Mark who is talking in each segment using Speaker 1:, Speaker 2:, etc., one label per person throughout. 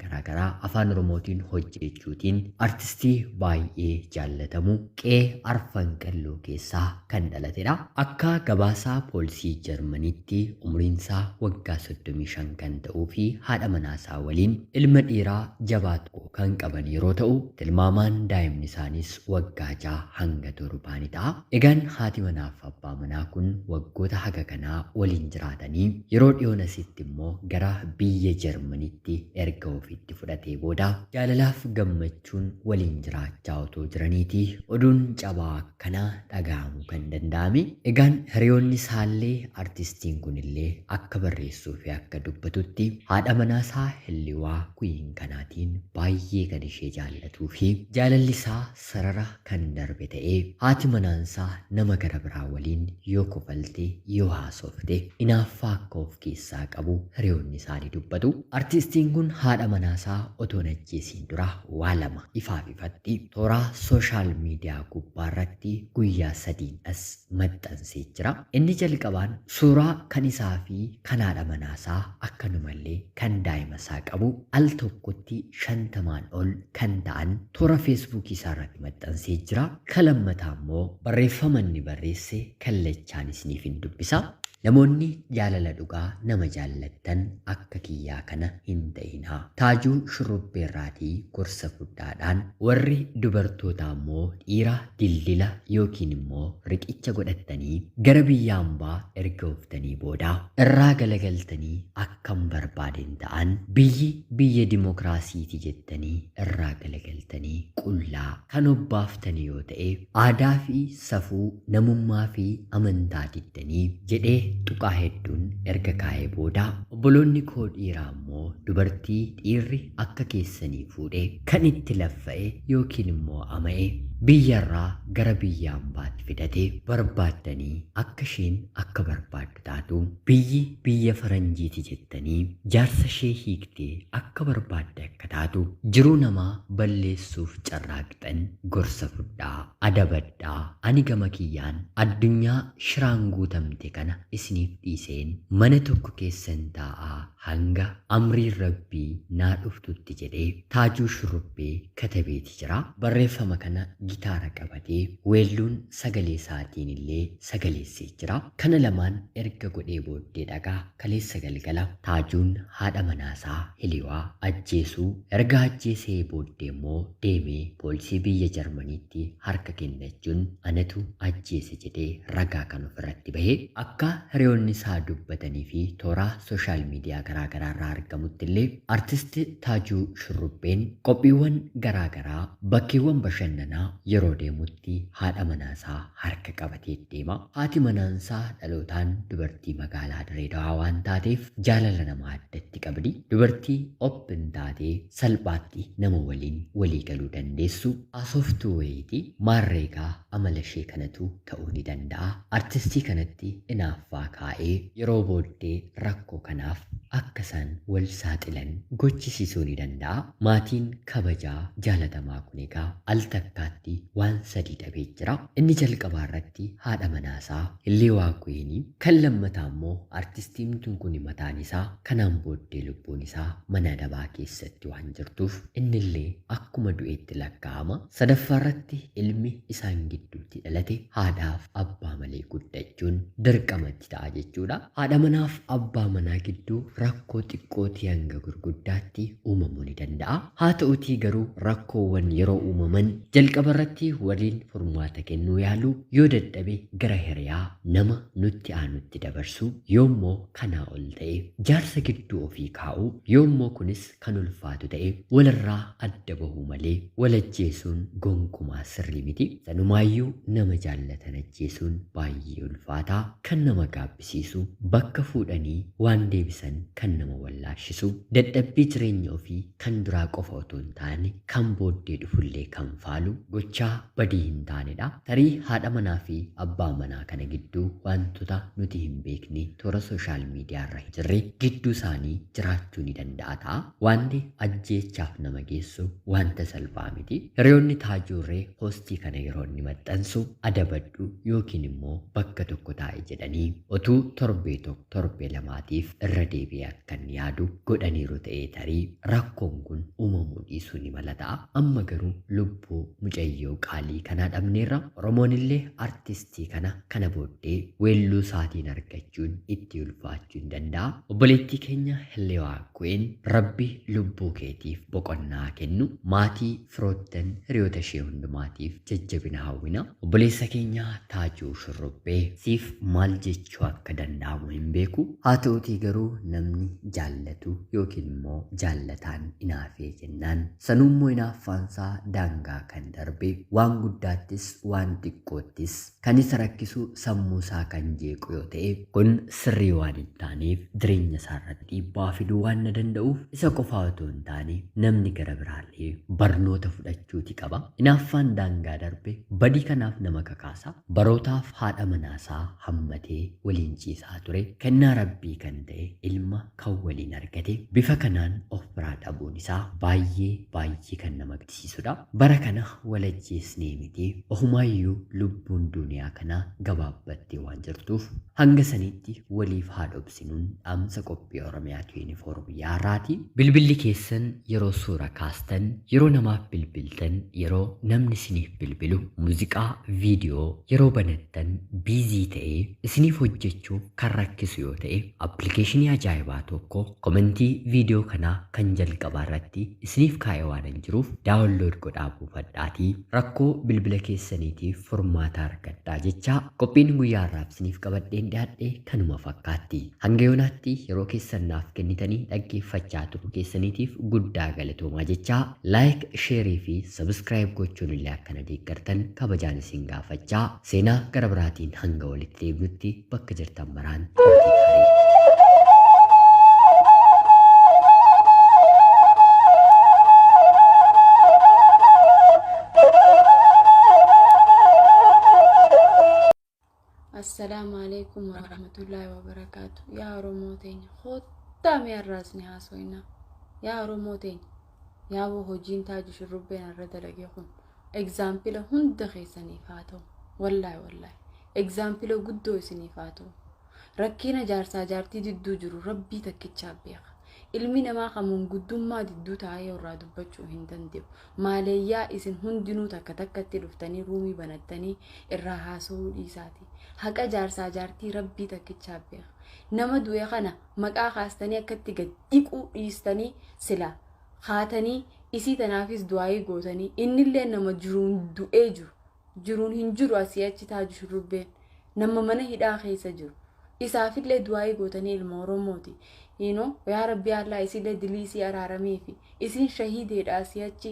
Speaker 1: garaagaraa Afaan Oromootiin hojjechuutiin artistii baay'ee jaallatamu qe'ee Arfan Qalloo keessaa kan dhalatedha. Akka gabaasaa poolisii Jarmaniitti umriinsaa waggaa 35 kan ta'uu fi haadha manaasaa waliin ilma dhiiraa jabaa tokko kan qaban yeroo ta'u, tilmaamaan daa'imni isaaniis waggaa 6 hanga 7 ni ta'a. Egaan haati manaaf abbaa manaa kun waggoota haga kanaa waliin jiraatanii yeroo dhiyoon asitti immoo gara biyya Jarmanitti erga ofitti fudhatee booda jaalalaaf gammachuun waliin jiraachaa otoo jiraniiti oduun cabaa akkanaa dhaga'amuu kan danda'ame. Egaan hiriyoonni isaallee artistiin kunillee akka barreessuu fi akka dubbatutti haadha manaasaa Hilliwaa Kuyiin kanaatiin baay'ee kan ishee jaallatuu fi jaalalli isaa sarara kan darbe ta'ee haati manaansaa nama gara biraa waliin yoo kofalte yoo haasofte inaaffaa akka of keessaa qabu hiriyoonni isaanii dubbatu. Artistiin kun haadha manaasaa otoo hin ajjeesiin dura waa lama ifaaf ifatti tooraa sooshaal miidiyaa gubbaa irratti guyyaa sadiin as maxxansee jira. Inni jalqabaan suuraa kan isaa fi kan haadha manaasaa akkanumallee kan daa'ima isaa qabu al tokkotti 50n ol kan ta'an toora Feesbuukii isaa irratti maxxansee jira. Ka lammataa immoo barreeffama inni barreesse kallachaan isiniifin dubbisa. Namoonni jaalala dhugaa nama jaallattan akka kiyyaa kana hin ta'inaa. Taajuu Shurrubbeerraatii gorsa fudhaadhaan warri dubartootaa immoo dhiira dildila yookiin immoo riqicha godhattanii gara biyya ambaa erga oftanii booda irraa galagaltanii akkan barbaaden ta'an biyyi biyya dimokiraasiiti jettanii irraa galagaltanii qullaa kan obbaaftani yoo ta'e aadaa fi safuu namummaa fi amantaa diddanii jedhee tuqaa hedduun erga kaa'ee booda obboloonni koo dhiiraa immoo dubartii dhiirri akka keessanii fuudhe kan itti laffa'e yookiin immoo ama'e biyyarraa gara biyya ambaatti fidate barbaaddanii akka isheen akka barbaaddu taatu biyyi biyya faranjiiti jettanii jaarsa ishee hiiktee akka barbaadde akka taatu jiruu namaa balleessuuf carraaqxan gorsa fudhaa adabadhaa. Ani gama kiyyaan addunyaa shiraan guutamte kana isiniif dhiiseen mana tokko keessan taa'aa hanga amriin Rabbii naa dhuftutti jedhee Taajuu Shurrubbee katabeeti jira. Barreeffama kana gitaara qabatee weelluun sagalee isaatiin illee sagaleessee jira. Kana lamaan erga godhee booddee dhagaa kaleessa galgala Taajuun haadha manaasaa Hiliwaa ajjeesuu erga ajjeesee booddee immoo deemee poolisii biyya Jarmaniitti harka kennachuun anatu ajjeese jedhee ragaa kan ofirratti bahe. Akka hiriyoonni isaa dubbatanii fi tooraa sooshaal miidiyaa garaa garaa irraa argamutti illee Artist Taajuu Shurrubbeen qophiiwwan garaa garaa bakkeewwan bashannanaa yeroo deemutti haadha manaasaa harka qabatee deema. Haati manaansaa dhalootaan dubartii magaalaa Dirree Dawaa waan taateef jaalala namaa addatti qabdi. Dubartii open taatee salphaatti nama waliin walii galuu dandeessu haasoftuu wayiiti. Maarree egaa amala ishee kanatu ta'uu ni danda'a. Artistii kanatti inaaffaa kaa'ee yeroo booddee rakkoo kanaaf akka isaan wal saaxilan gochisiisuu ni danda'a. Maatiin kabajaa jaalatamaa kun egaa al takkaatti waan sadii dhabee jira. Inni jalqabaa irratti haadha manaasaa Hilleewaa Kuyiinii, kan lammataa immoo artistiimtuun kun mataan isaa kanaan booddee lubbuun isaa mana adabaa keessatti waan jirtuuf innillee akkuma du'eetti lakkaa'ama. Sadaffaa irratti ilmi isaan gidduutti dhalate haadhaaf abbaa malee guddachuun dirqamatti ta'a jechuudha. Haadha manaaf abbaa manaa gidduu rakkoo xiqqootii hanga gurguddaatti uumamuu ni danda'a. Haa ta'utii garuu rakkoowwan yeroo uumaman jalqaba irratti waliin furmaata kennuu yaaluu, yoo dadhabe gara hiriyaa nama nutti aanutti dabarsuu, yoommoo kanaa ol ta'e jaarsa gidduu ofii kaa'uu, yoommoo kunis kan ulfaatu ta'e walirraa adda bahuu malee wal ajjeesuun gonkumaa sirrii miti. Sanumaayyuu nama jaallatan ajjeesuun baay'ee ulfaataa, kan nama gaabbisiisu, bakka fuudhanii waan deebisan kan nama wallaashisu, dadhabbii jireenya ofii kan duraa qofa otoo hin taane kan booddee dhufullee kan faalu gochaa badii hin taanedha. Tarii haadha manaa fi abbaa manaa kana gidduu wantoota nuti hin beekne toora sooshaal miidiyaa irra hin jirre gidduu isaanii jiraachuu ni danda'a ta'a. Wanti ajjeechaaf nama geessu wanta salphaa miti. Hiriyoonni Taajuurree poostii kana yeroo inni maxxansu adabadhu yookiin immoo bakka tokko taa'e jedhanii otuu torbee tokko torbee lamaatiif irra deebi'ee akka inni yaadu godhaniiru ta'ee tarii rakkoon kun uumamuu dhiisuu ni mala ta'a. Amma garuu lubbuu mucayyoo qaalii kanaa dhabneerra. Oromoon illee artistii kana booddee weelluu isaatiin argachuun itti ulfaachuu hin danda'a. Obboleettii keenya Hillewaa Ku'een Rabbi lubbuu keetiif boqonnaa kennu, maatii, firoottan, hiriyoota ishee hundumaatiif jajjabina hawwina. Obboleessa keenya Taajuu Shurrubbee siif maal jechuu akka danda'amu hin beeku. Haa ta'utii garuu namni jaallatu yookiin immoo jaallataan inaafee jennaan sanuummoo inaaffaansaa daangaa kan darbe waan guddaattis waan xiqqoottis kan isa rakkisu sammuu isaa kan jeequ yoo ta'e kun sirrii waan hin taaneef jireenya isaarratti dhiibbaa fiduu waan na danda'uuf isa qofaa otoo hin taane namni gara biraallee barnoota fudhachuuti qaba. Inaaffaan daangaa darbe badii kanaaf nama kakaasa. Barootaaf haadha manaasaa hammatee waliin ciisaa ture. Kennaa Rabbii kan ta'e ilma kan waliin argate bifa kanaan of biraa dhabuun isaa baay'ee baay'ee kan nama gaddisiisudha. Bara kana walajjeesnee miti ofumaayyuu lubbuun duniyaa kanaa gabaabbattee waan jirtuuf hanga sanitti waliif haa dhobsinuun dhaamsa qophii Oromiyaa 24 guyyaa har'aati. Bilbilli keessan yeroo suura kaastan, yeroo namaaf bilbiltan, yeroo namni isiniif bilbilu, muuziqaa, viidiyoo yeroo banattan biizii ta'ee isiniif hojjechuuf kan rakkisu yoo ta'e appilikeeshinii ajaa'ibaa tokko komentii viidiyoo kanaa kan jalqabaa irratti isiniif kaa'ee waan hin jiruuf daawunlood godhaa buufadhaatii rakkoo bilbila keessaniitiif furmaata argadhaa jecha qophiin guyyaa har'aaf isiniif qabadheen dhiyaadhe kanuma fakkaatti. Hanga yoonaatti yeroo keessan naaf kennitanii dhaggeeffachaa turuu keessaniitiif guddaa galatoomaa jecha laayik, sheerii fi sabskraayib gochuun illee akkana deeggartan kabajaan isin gaafachaa seenaa gara biraatiin hanga walitti deebinutti bakka jirtan maraan turtii gaarii.
Speaker 2: Assalaamu alaikum warahmatullaahi wabarakaatu. Yaa Oromoo teenya kottaa mee har'aas ni haasoyna. Yaa Oromoo teenya yaaboo hojiin Taaju Shurrubbeen har'a dalage kun egzaampila hunda keessaniif haa ta'u. Wallaahi wallaahi egzaampila guddoo isiniif haa ta'u. Rakkina jaarsaa jaartii didduu jiru Rabbii takkichaa beeka. Ilmi namaa kan manguddummaa didduu taa'ee irraa dubbachuu hin danda'u. Maaleeyyaa isin hundinuu takka takkatti dhuftanii ruumii banattanii irraa haasa'uu dhiisaati. Haqa jaarsaa jaartii Rabbii takkichaa beeka. Nama du'e kana maqaa kaastanii akkatti gad dhiquu dhiistanii sila haatanii isii tanaafis du'aayii gootanii innillee nama jiruun du'ee jiru. Jiruun hin jiru asii achi Taaju Shurrubbeen nama mana hidhaa keessa jiru. Isaafillee du'aayii gootanii ilma Oromooti. Yaa Rabbi Allah isillee dilii isii araarameefi isiin shahiideedha asii achi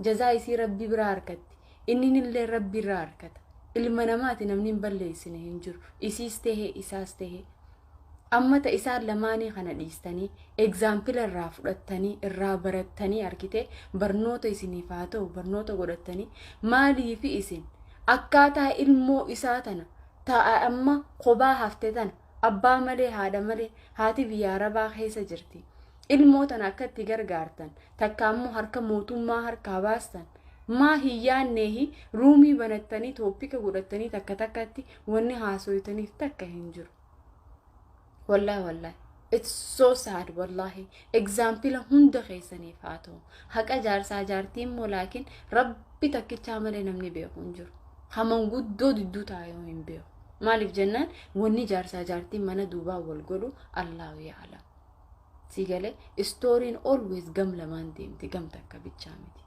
Speaker 2: jazaa isii Rabbi biraa harkatti. Inninillee Rabbi irraa harkata. Ilma namaati namni hin balleessine hin jiru. Isiis tahee isaas tahee. Amma ta isaan lamaanii kana dhiistanii egzaampila irraa fudhattanii irraa barattanii argite barnoota isiniif haa ta'u barnoota godhattanii maaliifi isin akkaataa ilmoo isaa tana ta'a amma kophaa hafte tana abbaa malee haadha malee haati biyya arabaa keessa jirti. Ilmoo tana akka itti gargaartan takka ammoo harka mootummaa harkaa baastan maa hin yaanneehi ruumii banattanii tooppika godhattanii takka takkatti wanni haasoytaniif takka hin jiru. Wallahi wallahi. It's so sad wallahi. Example hunda keessaniif haa ta'u. Haqa jaarsaa jaartii immoo laakiin Rabbi takkichaa malee namni beeku hin jiru. Haman guddoo didduu taa'ee hin beeku. Maaliif jennaan wanni jaarsaa jaartiin mana duubaa wal godhu Allahu ya'lam. Si galee istooriin always gam lamaan deemti gam takka bichaa miti.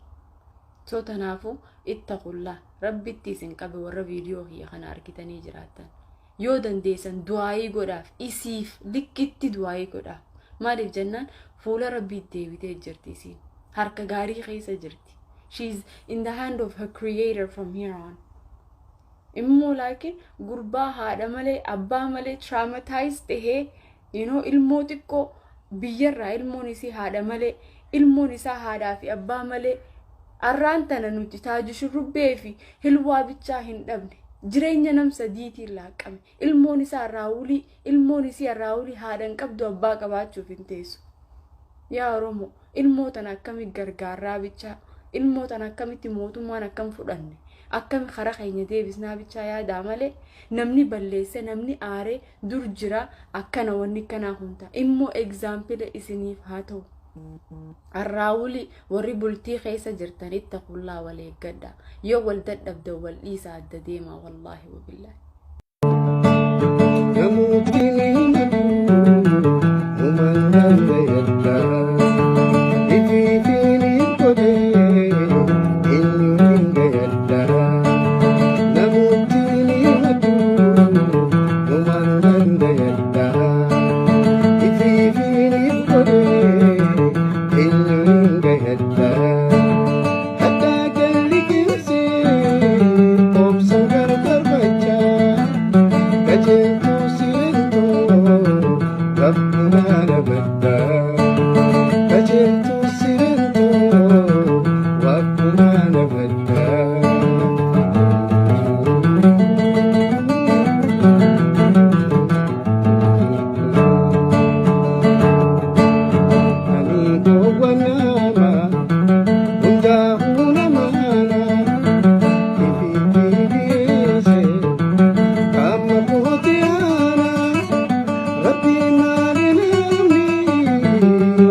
Speaker 2: So tanaafuu ittaqullaa Rabbitti isin qabe warra viidiyoo kiyya kana argitanii jiraattan. Yoo dandeessan du'aayii godhaaf isiif likkitti du'aayii godhaaf. Maaliif jennaan fuula Rabbii deebitee jirti isiin. Harka gaarii keessa jirti. She is in the hand of her creator from here on. Immoo laakiin gurbaa haadha malee abbaa malee traumatize tahee ilmoo xiqqoo biyyarraa ilmoon isii haadha malee ilmoon isaa haadhaa fi abbaa malee arraan tana nuti Taaju Shurrubbee fi Hilwaa bichaa hin dhabne. Jireenya nam sadiitiin laaqqame. Ilmoon isaa raawulii ilmoon isii raawulii haadha hin qabdu abbaa qabaachuuf hin teessu. Yaa Oromoo Ilmoo tana akkami gargaarraa bichaa, ilmoo tana akkamitti mootummaan akkam fudhanne, akkami karaa keenya deebisnaa bichaa yaadaa malee, namni balleesse, namni aaree dur jira akkana wanni kanaa hunta. Immoo egzaampila isiniif haa ta'u. Arraawuli warri bultii keessa jirtan itti qullaa wal eeggadha. Yoo wal dadhabdan wal dhiisa, adda deemaa, wallaahi wabillaahi.
Speaker 3: Namootni himatu numaan danda'adha. Ifiifiin godhee eenyuun hin gayadha. Namootni himatu numaan danda'adha. Ifiifiin godhee eenyuun hin gayadha. Haddaa galli keessee obsan gargar bachaa. Qajeeltuu sireentuu rabbumaa dabadda. Qajeeltuu sireentuu waaqqumaa dabadda. Ani gowwa nama hundaa'uu namaana ifiitti dhiyeesse. Amma kootiyaana rabbi maali namni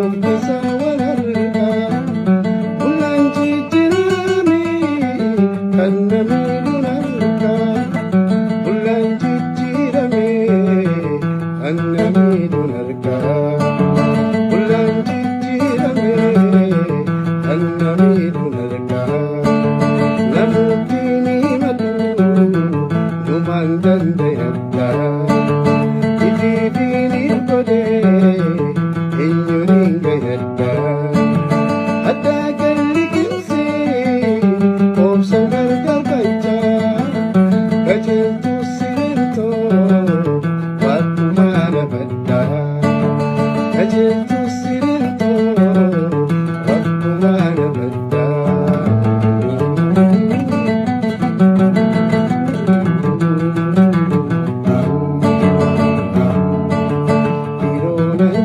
Speaker 3: of keessaa wal argaa bullaan jijjiirame kan namni nun argaa, bullaan jijjiirame kan namni nun argaa, bullaan jijjiirame kan namni nun argaa. Namootni ni madu numaan danda'adha. Ifiifiin godhee eenyuun hin gayadha. Haddaa galli keessee obsan gargar bachaa. Qajeeltuu sireentuu waaqqumaa nabadha. Qajeeltuu sireentuu waaqqumaa nabadha. Dhiiroo nan